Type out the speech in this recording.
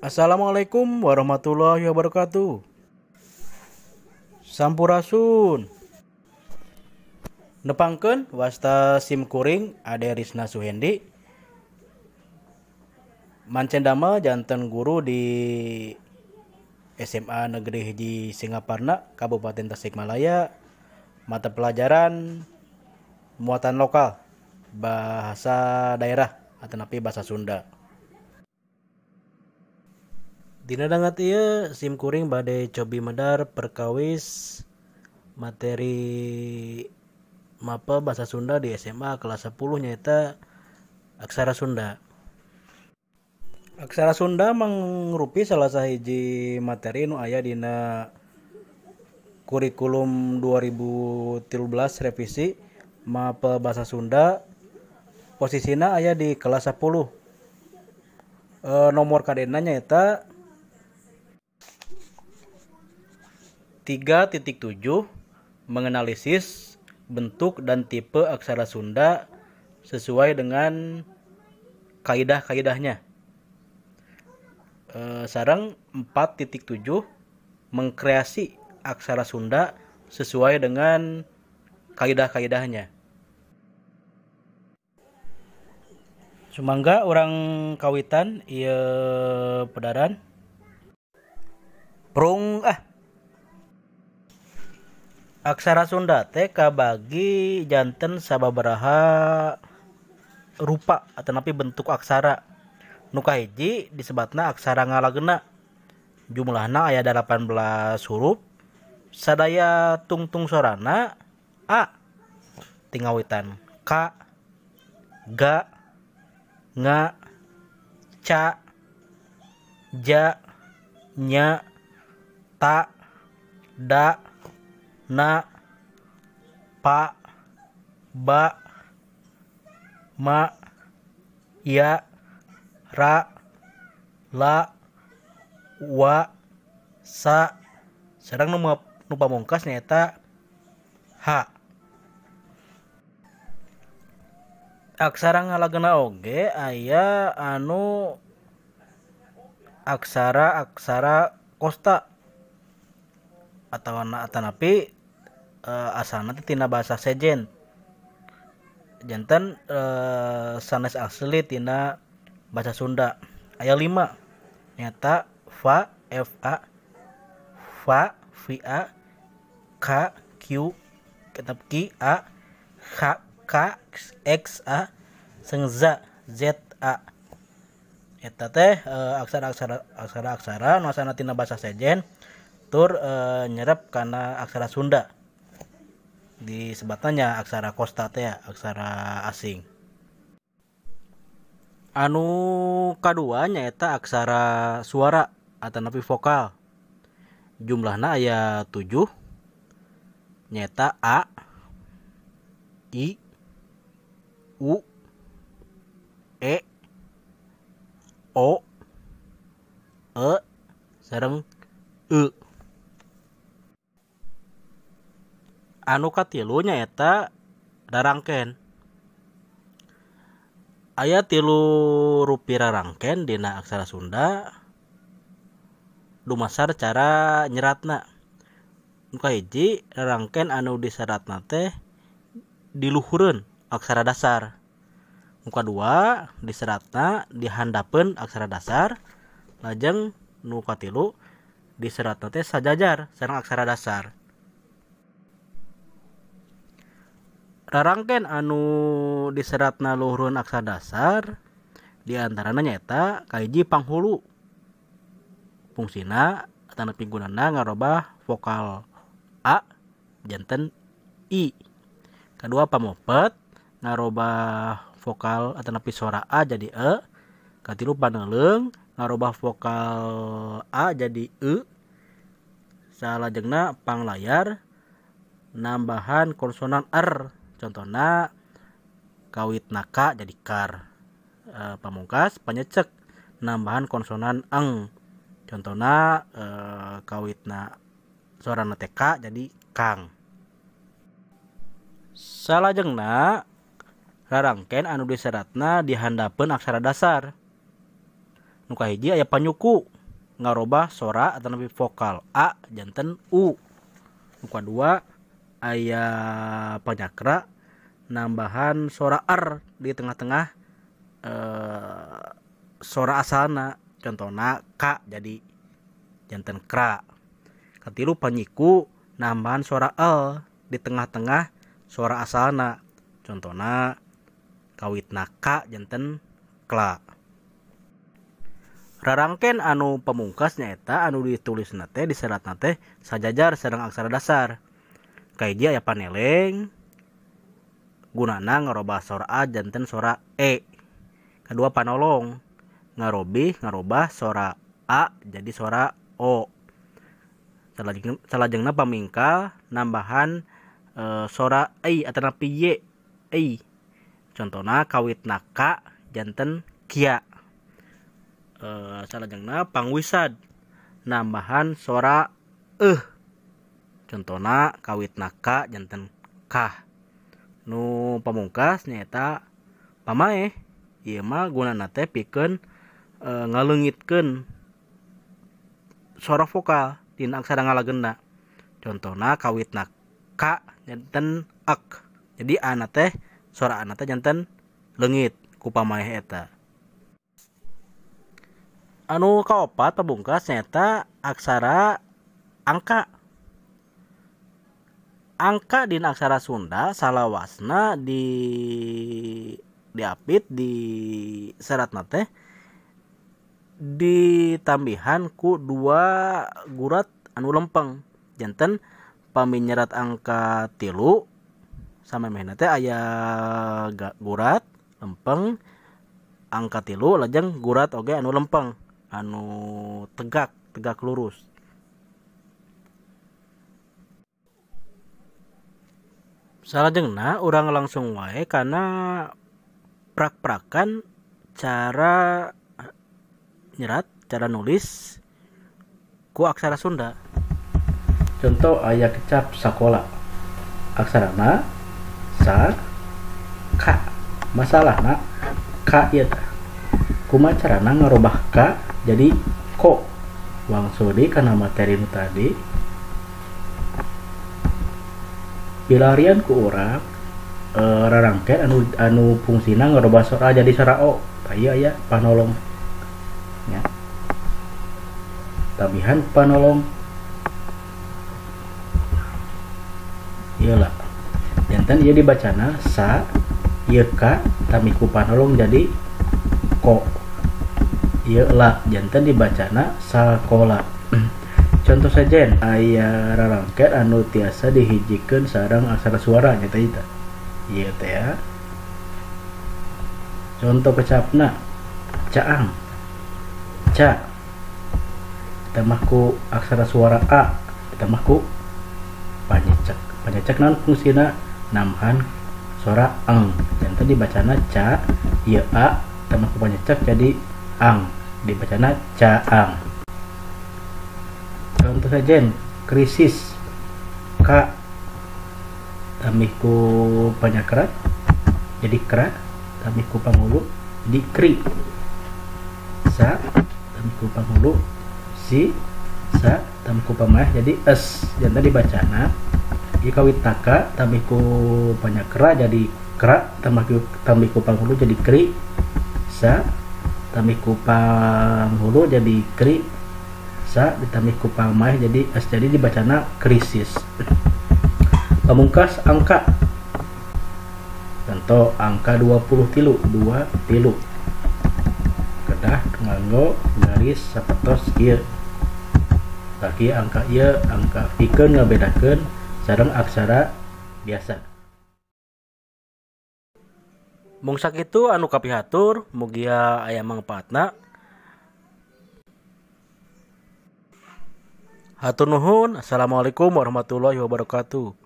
Assalamualaikum warahmatullahi wabarakatuh. Sampurasun. Nepangkeun wasta sim kuring Ade Risna Suhendi. Mancen damel janten guru di SMA Negeri 1 Singaparna, Kabupaten Tasikmalaya, mata pelajaran muatan lokal bahasa daerah atanapi bahasa Sunda. Dina danget ieu sim kuring bade cobi medar perkawis materi mapel bahasa Sunda di SMA kelas 10 nyaeta aksara Sunda. Aksara Sunda mangrupi salah sahiji materi nu aya dina kurikulum 2013 revisi mapel bahasa Sunda, posisina aya di kelas 10. Nomor kadena nyaeta 3.7 menganalisis bentuk dan tipe aksara Sunda sesuai dengan kaidah-kaidahnya. Sareng 4.7 mengkreasi aksara Sunda sesuai dengan kaidah-kaidahnya. Sumangga urang kawitan ieu pedaran. Prung ah. Aksara Sunda teh kabagi janten sababaraha rupa atanapi bentuk aksara. Nu kahiji disebatna aksara ngalagena. Jumlahna aya 18 huruf. Sadaya tungtung sorana A tingawitan K, G, Ng, C, J, Ny, Ta, Da, Na, Pa, Ba, Ma, Ya, Ra, La, Wa, Sa. Sareng nu pamungkas nyaeta H. Aksara ngalagena oge aya anu aksara-aksara kosta atawa atanapi asalna teh tina bahasa sejen. Janten sanes asli tina bahasa Sunda. Aya 5 nyaeta fa, F A, fa, V A, K, Q, tetap Q, A, H, K, X, A, sareng Z, Z, A. Eta teh aksara-aksara nu asalna tina bahasa sejen tur nyerep kana aksara Sunda. Disebatna aksara kosta teh, aksara asing. Anu kadua nyaeta aksara suara atanapi vokal. Jumlahna aya 7 nyaeta A, I, U, E, O, E, sareng E. Anu katilu nyaeta rarangken. Aya 3 rupi rarangken dina aksara Sunda dumasar cara nyeratna. Nu kahiji rarangken anu diseratna teh diluhureun aksara dasar. Nu kadua diseratna dihandapeun aksara dasar. Lajeng nu katilu diseratna teh sajajar sareng aksara dasar. Rarangken anu diseratna luhureun aksara dasar diantarana nyaeta kahiji panghulu. Fungsina atanapi gunana ngarobah vokal A janten I. Kadua pamopet ngarobah vokal atanapi suara A jadi E. Katilu paneleung ngarobah vokal A jadi E. Salajengna panglayar nambahan konsonan R. Contohna kawitna K jadi kar. Pamungkas panyecek nambahan konsonan eng. Contohna kawitna sorana teh K jadi kang. Salajengna rarangken anu diseratna dihandapeun aksara dasar. Nu kahiji aya panyuku ngarobah sora atanapi vokal a janten u. Nu kadua aya panyakra nambahan sora r di tengah-tengah sora asalna, contohna k jadi janten kra. Katilu panyiku nambahan sora l di tengah-tengah sora asalna, contohna kawitna k janten kla. Rarangken anu pamungkas nyaeta anu ditulisna teh diseratna teh sajajar sareng aksara dasar. Kahiji aya paneleng gunana ngarobah sora a janten sora e. Kadua panolong ngarobah sora a jadi sora o. Salajengna pamingkal nambahan sora i atanapi y i. Contohna kawitna k janten kia. Salajengna pangwisad nambahan sora eh. Contohna kawitna k janten kah. Nu pamungkas nyaeta pamaeh. Ieu mah gunana teh pikeun ngaleungitkeun sora vokal dina aksara ngalagena. Contohna kawitna k janten ak. Jadi a na teh sora a na teh janten leungit ku pamaeh eta. Anu kaopat pamungkas nyaeta aksara angka. Angka dina aksara Sunda salawasna di diapit di seratna teh ditambihan ku dua gurat anu lempeng. Janten pami nyerat angka 3 samemehna teh aya gurat lempeng angka 3 lajeng gurat oge anu lempeng anu tegak lurus. Salajengna urang langsung wae kana prak-prakan cara nyerat, cara nulis ku aksara Sunda. Contoh aya kecap sakola. Aksarana sa k. Masalahna k ieu tah. Kumaha carana ngarobah k jadi ko? Wangsul deui kana materi nu tadi. Pilarian ku urang rarangken anu fungsina ngarobah sora jadi sora o. Tah ieu aya panolong. Nya. Tabihan panolong. Ieu lah. Janten ieu dibacana sa ieu ka tami ku panolong jadi ko. Ieu la janten dibacana sakola. Contoh sajen aya rarangken anu tiasa dihijikeun sareng aksara suara nyata eta. Ieu teh ya. Contoh kecapna caang. Ca ditambah ku aksara suara a ditambah ku panyecek. Panyecek naon fungsina? Nambahan suara eng. Janten dibacana ca ieu a tambah ku panyecek jadi ang, dibacana caang. Contoh sajen krisis k tambih ku panyakra jadi kra, tambih ku pangulu jadi kri. Sa tambih ku pangulu si, sa tambih ku pamah jadi es. Janten dibacana ieu kawitna k tambih ku panyakra jadi kra, tambih ku pangulu jadi kri, sa tambih ku panghulu jadi kri, sa ditambih ku pamah jadi es. Jadi dibacana krisis. Pamungkas angka. Contoh angka 23, 2 tilu. Kedah nganggo garis sapertos ieu. Bagi angka ieu angka pikeun ngabedakeun sareng aksara biasa. Mung sakitu anu kapihatur, mugia aya mangpaatna. Hatur nuhun. Assalamualaikum warahmatullahi wabarakatuh.